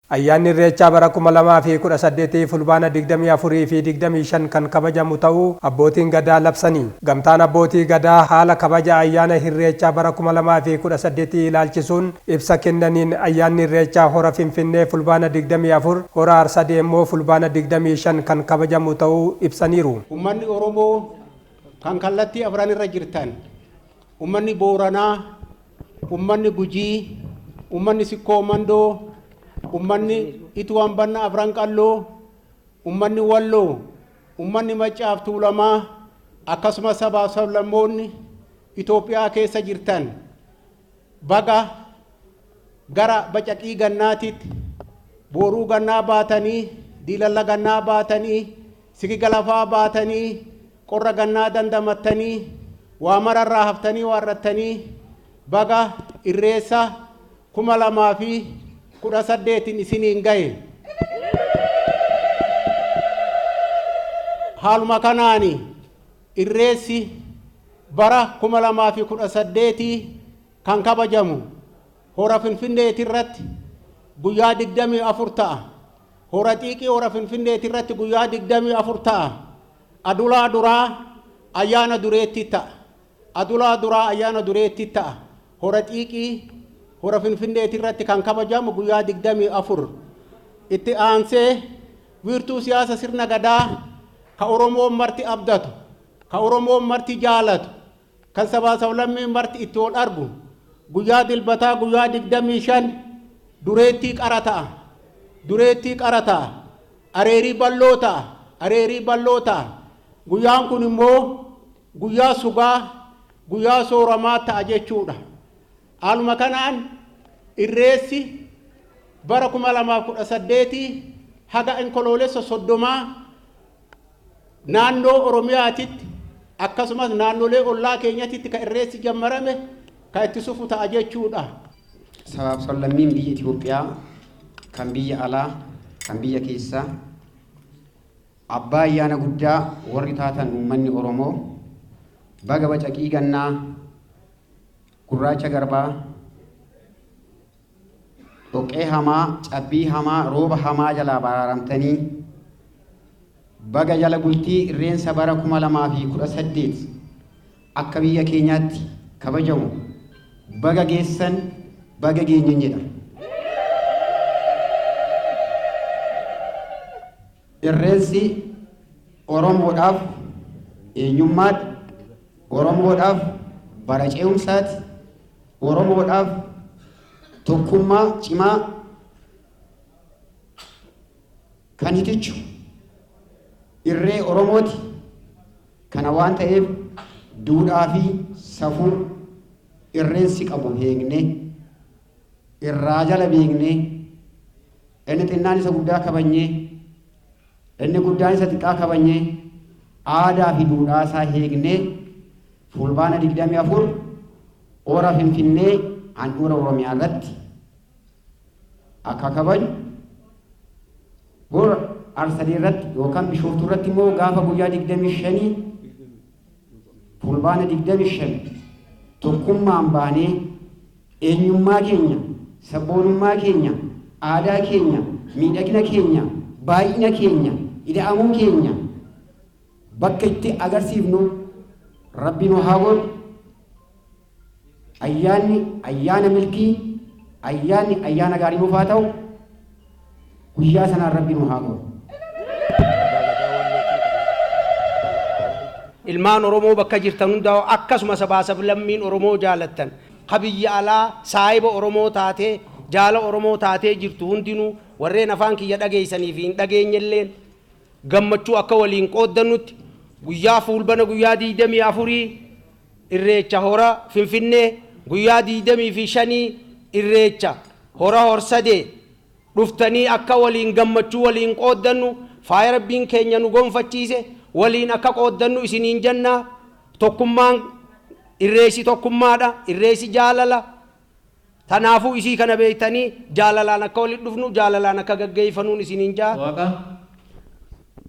Ayyaanni Irreechaa bara 2018 Fulbaana 24 fi 25 kan kabajamu ta'uu Abbootiin Gadaa labsani. Gamtaan Abbootii Gadaa haala kabaja ayyaana Irreechaa bara 2018 ilaalchisuun ibsa kennaniin ayyaanni Irreechaa Hora Finfinnee Fulbaana 24, Hora Harsadee immoo Fulbaana 25 kan kabajamu ta'uu ibsaniiru. Ummanni Oromoo kan kallattii afran irra jirtan, ummanni Booranaa, ummanni Gujii, ummanni Sikkoo Mandoo, ummanni Ituu Ambanna Afran Qalloo, ummanni Walloo, ummanni Maccaaf Tuulamaa, akkasumas sabaaf sablammoonni Itoophiyaa keessa jirtan baga gara bacaqii gannaatitti booruu gannaa baatanii, diilalla gannaa baatanii, sigiga lafaa baatanii, qorra gannaa dandamattanii, waa mararraa haftanii waarrattanii baga Irreessa 2018n isiniin gahe. Haaluma kanaani Irreessi bara 2018 kan kabajamu Hora Finfinneetirratti guyyaa 24 ta'a. Hora Xiiqii Hora Finfinneetirratti guyyaa 24 ta'a. Adulaa duraa ayyaana dureetti ta'a. Adulaa duraa ayyaana dureetti ta'a. Hora Xiiqii Hora Finfinneetirratti kan kabajamu guyyaa 24. Itti aansee wiirtuu siyaasa sirna Gadaa ka Oromoon marti abdatu, ka Oromoon marti jaalatu, kan sabaa sablammiin marti itti wal argu guyyaa Dilbataa guyyaa 25 dureettii qara ta'a. Dureettii qara ta'a. Areerii balloo ta'a. Areerii balloo ta'a. Guyyaan kun immoo guyyaa sugaa, guyyaa sooramaa ta'a jechuudha. Haaluma kanaan Irreessi bara 2018 haga Onkoloolessa 30 naannoo Oromiyaatitti akkasumas naannolee ollaa keenyatitti ka Irreessi jammarame ka itti sufu ta'a jechuudha. Sabaaf sablammiin biyya Itoophiyaa kan biyya alaa kan biyya keessaa abbaa ayyaana guddaa warri taatan uummanni Oromoo baga bacaqii gannaa gurraacha garbaa dhoqqee hamaa cabbii hamaa rooba hamaa jalaa baraaramtanii baga jala bultii Irreensa bara 2018 akka biyya keenyaatti kabajamu baga geessan baga geenyen jedha. Irreensi Oromoodhaaf eenyummaadha. Oromoodhaaf bara ce'umsaati. Oromoodhaaf tokkummaa cimaa kan hitichu irree Oromooti. Kana waan ta'eef duudhaa fi safuu Irreensi qabu eegnee, irraa jala beeknee, inni xinnaan isa guddaa kabajnee, inni guddaan isa xiqqaa kabajnee, aadaa fi duudhaa isaa eegnee Fulbaana 24 Hora Finfinnee handhuura Oromiyaa irratti akka kabajnu Hora Arsadee irratti yookaan Bishooftuu irratti immoo gaafa guyyaa 25 Fulbaana 25 tokkummaan baanee eenyummaa keenya, sabboonummaa keenya, aadaa keenya, miidhagina keenya, baay'ina keenya, ida'amuu keenya bakka itti agarsiifnu Rabbi nu haa godhu. Ayyaanni ayyaana milkii, ayyaanni ayyaana gaarii nuuf haa ta'u. Guyyaa sanaan Rabbi nu haa ga'u. Ilmaan Oromoo bakka jirtan hundaa akkasuma sabaa sablammiin Oromoo jaalattan ka biyya alaa saahiba Oromoo taatee jaala Oromoo taatee jirtu hundinuu warreen afaan kiyya dhageessanii fi hin dhageenyelleen gammachuu akka waliin qooddannutti guyyaa Fuulbana guyyaa 24 Irreecha Hora Finfinnee, guyyaa 25 Irreecha Hora Horsadee dhuftanii akka waliin gammachuu waliin qooddannu faaya Rabbiin keenya nu gonfachiise waliin akka qooddannu isiniin jenna. Tokkummaan Irreessi tokkummaadha. Irreessi jaalala. Tanaafuu isii kana beektanii jaalalaan akka walitti dhufnu jaalalaan akka gaggeeffanuun isiniin ja'a. Waaqa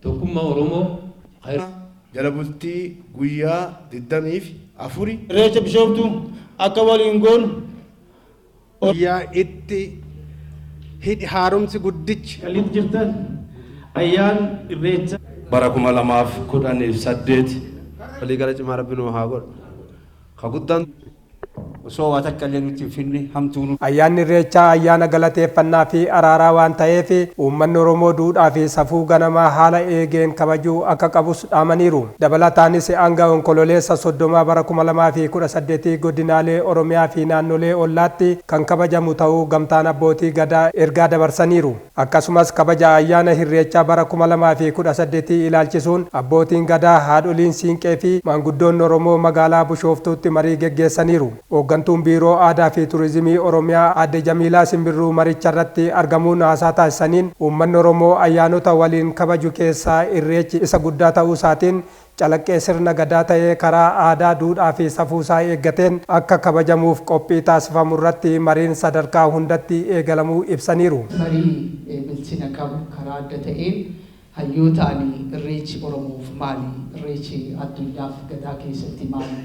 tokkummaa Oromoo ka. Jala bultii guyyaa diddamii fi afuri. Irreecha Bishooftuu akka waliin goonu. Guyyaa itti Hidhi haaromsi guddichi. Qaliit jirtan ayyaan irreecha. Bara 2018. Waliigala cimaa rabbi nuu haa godhu. Ka guddaan osoo waa takka illee nutti hin finne hamtuu. Ayyaanni Irreechaa ayyaana galateeffannaa fi araaraa waan ta'eef uummanni Oromoo duudhaa fi safuu ganamaa haala eegeen kabajuu akka qabus dhaamaniiru. Dabalataanis hanga Onkololeessa 30 bara 2018 godinaalee Oromiyaa fi naannolee ollaatti kan kabajamu ta'uu Gamtaan Abbootii Gadaa ergaa dabarsaniiru. Akkasumas kabaja ayyaana Irreechaa bara 2018 ilaalchisuun Abbootiin Gadaa, haadholiin Siinqee fi maanguddoonni Oromoo magaalaa Bushooftuutti marii geggeessaniiru. Hooggantuun Biiroo Aadaa fi Turizimii Oromiyaa Aadde Jamiilaa Simbirruu maricharratti argamuun haasaa taasisaniin uummanni Oromoo ayyaanota waliin kabaju keessaa Irreechi isa guddaa ta'uu isaatiin calaqqee sirna Gadaa ta'ee karaa aadaa, duudhaa fi safuusaa eeggateen akka kabajamuuf qophii taasifamurratti mariin sadarkaa hundatti eegalamuu ibsaniiru. Marii bilchina qabu karaa adda ta'een hayyootaan Irreechi Oromoof maali? Irreechi addunyaaf Gadaa keessatti maali?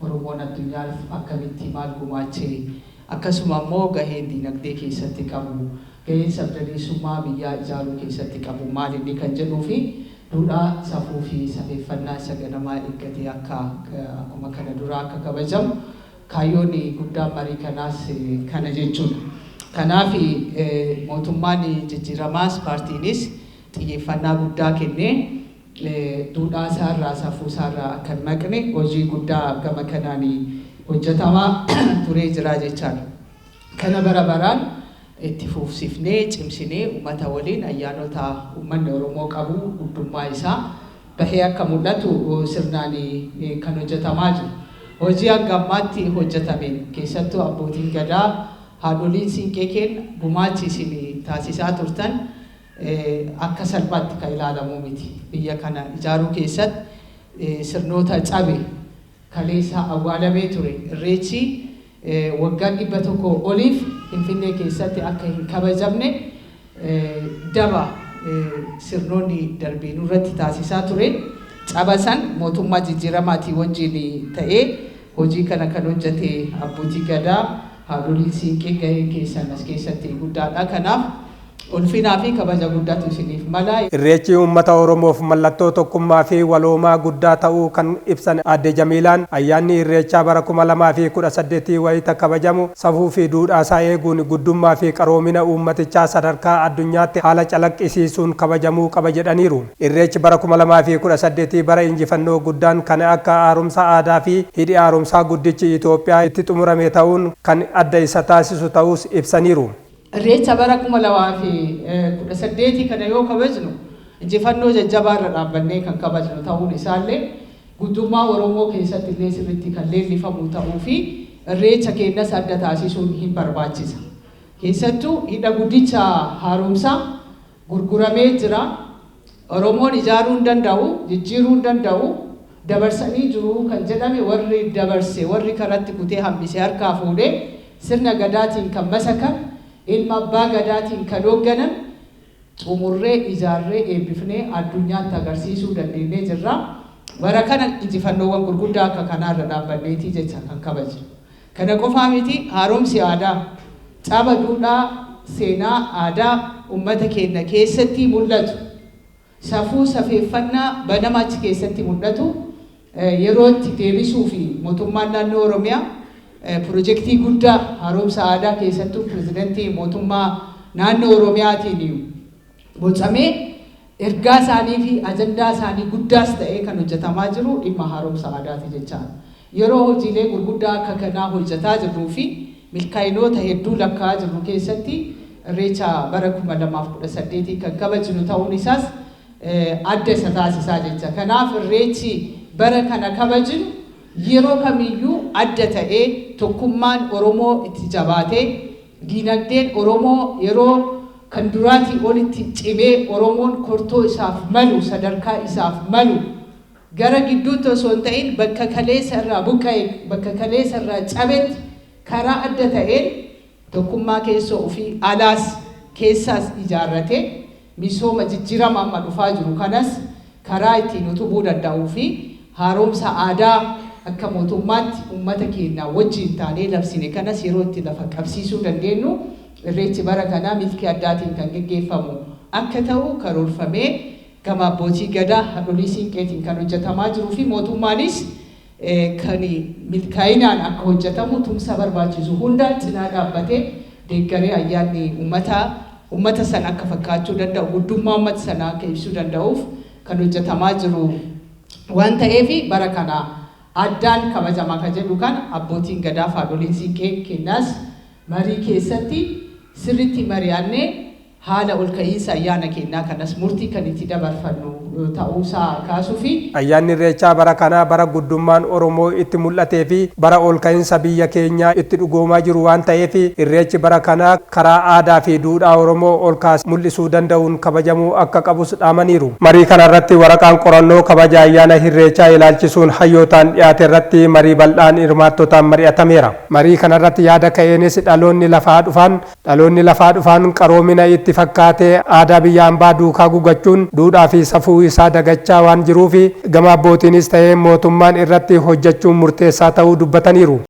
Oromoon addunyaaf akkamitti maal gumaache? Akkasuma immoo gaheen diinagdee keessatti qabu, gaheen sabdaneessummaa biyyaa ijaaruu keessatti qabu maal inni kan jedhuu fi duudhaa safuu fi safeeffannaa isa ganamaa eeggatee akka akkuma kana duraa akka kabajamu kaayyoon guddaan marii kanaas kana jechuudha. Kanaaf mootummaan jijjiiramaas paartiinis xiyyeeffannaa guddaa kennee duudhaa isaarraa safuu isaarraa akka hin maqne hojii guddaa gama kanaan hojjetamaa turee jira jechaadha. Kana bara baraan itti fufsifnee cimsinee uummata waliin ayyaanota uummanni Oromoo qabu guddummaa isaa bahee akka mul'atu sirnaan kan hojjetamaa jiru. Hojii hanga ammaatti hojjetameen keessattuu abbootiin gadaa haadholiin siinqee keenya gumaachi isin taasisaa turtan akka salphaatti kan ilaalamuu miti. Biyya kana ijaaruu keessatti sirnoota cabe kaleessa awwaalamee ture. Irreechi waggaa 100 oliif Finfinnee keessatti akka hin kabajamne daba sirnoonni darbee nurratti taasisaa ture. Caba san mootummaa jijjiiramaatii wajjin ta'ee hojii kana kan hojjete abbootii gadaa haadholiin siinqee gaheen keessan as keessatti guddaadha. Kanaaf ulfinaa fi kabaja guddaatu isiniif mala. Irreechi uummata Oromoof mallattoo tokkummaa fi waloomaa guddaa ta'uu kan ibsan Aadde Jamiilaan ayyaanni Irreechaa bara 2018 wayita kabajamu safuu fi duudhaasaa eeguun guddummaa fi qaroomina uummatichaa sadarkaa addunyaatti haala calaqqisiisuun kabajamuu qaba jedhaniiru. Irreechi bara 2018 bara injifannoo guddaan kan akka haaromsa aadaa fi hidhi haaromsaa guddichi Itoophiyaa itti xumurame ta'uun kan adda isa taasisu ta'uus ibsaniiru. Irreecha bara 2018 kana yoo kabajnu injifannoo jajjabaa irra dhaabbannee kan kabajnu ta'uun isaallee guddummaa Oromoo keessatti illee sirriitti kan leellifamu ta'uu fi irreecha keenyas adda taasisuun hin barbaachisa. Keessattuu hidha guddicha haaromsaa gurguramee jira. Oromoon ijaaruu hin danda'u, jijjiiruu hin danda'u, dabarsanii jiru kan jedhame warri dabarse, warri karatti kutee hambisee harkaa fuudhee sirna gadaatiin kan masakan, ilma abbaa gadaatiin kan hoogganan xumurree ijaarree eebbifnee addunyaatti agarsiisuu dandeenyee jirra. Bara kana injifannoowwan gurguddaa akka kanaarra dhaabbanneetii jecha kan kabajnu. Kana qofaa miti, haaromsi aadaa caba duudhaa seenaa aadaa uummata keenya keessatti mul'atu, safuu safeeffannaa banama achi keessatti mul'atu yeroo itti deebisuu fi mootummaan naannoo Oromiyaa pirojektii guddaa haaromsa aadaa keessattuu pirezidantii mootummaa naannoo Oromiyaatiin bocamee ergaa isaanii fi ajandaa isaanii guddaas ta'ee kan hojjetamaa jiru dhimma haaromsa aadaati jechaadha. Yeroo hojiilee gurguddaa akka kanaa hojjetaa jirruu fi milkaa'inoota hedduu lakkaa'aa jirru keessatti irreecha bara 2018 kan kabajnu ta'uun isaas adda isa taasisaa jecha. Kanaaf irreechi bara kana kabajnu yeroo kamiyyuu adda ta'ee tokkummaan Oromoo itti jabaatee diinagdeen Oromoo yeroo kan duraatii olitti cimee Oromoon kortoo isaaf malu, sadarkaa isaaf malu gara gidduutti osoo hin ta'in bakka kaleessa irraa buqqa'e, bakka kaleessa irraa cabetti karaa adda ta'een tokkummaa keessoo ofii alaas keessaas ijaarratee misooma jijjiirama amma dhufaa jiru kanas karaa ittiin utubuu danda'uu fi haaromsa aadaa akka mootummaatti uummata keenya wajjin taanee labsine kanas yeroo itti lafa qabsiisuu dandeenyu Irreechi bara kanaa milkii addaatiin kan geggeeffamu akka ta'u karoorfamee gama abbootii gadaa, haadholii siinqeetiin kan hojjetamaa jiruu fi mootummaanis kan milkaa'inaan akka hojjetamu tumsa barbaachisu hunda cinaa dhaabbatee deeggaree ayyaanni uummataa uummata sana akka fakkaachuu danda'u, guddummaa uummata sanaa akka ibsuu danda'uuf kan hojjetamaa jiru waan ta'eef, bara kana addaan kabajamaa kan jedhu kan abbootiin gadaa fi haadholiin siinqee kennaas marii keessatti sirriitti mari'annee haala ol ka'iinsa ayyaana kennaa kanas murtii kan itti dabarfannu ta'uusaa kaasuu fi Ayyaanni Irreechaa bara kanaa bara guddummaan Oromoo itti mul'atee fi bara ol ka'iinsa biyya keenyaa itti dhugoomaa jiru waan ta'eef, Irreechi bara kanaa karaa aadaa fi duudhaa Oromoo ol kaasee mul'isuu danda'uun kabajamuu akka qabus dhaamaniiru. Marii kana irratti waraqaan qorannoo kabaja ayyaana Irreechaa ilaalchisuun hayyootaan dhiyaate irratti marii bal'aan hirmaattotaan mari'atameera. Marii kana irratti yaada ka'eenis dhaloonni lafaa dhufaan qaroomina itti fakkaatee aadaa biyya hambaa duukaa gugachuun duudhaa fi safuu isaa dagachaa waan jiruuf, gama abbootiinis ta'ee mootummaan irratti hojjechuun murteessaa ta'uu dubbataniiru.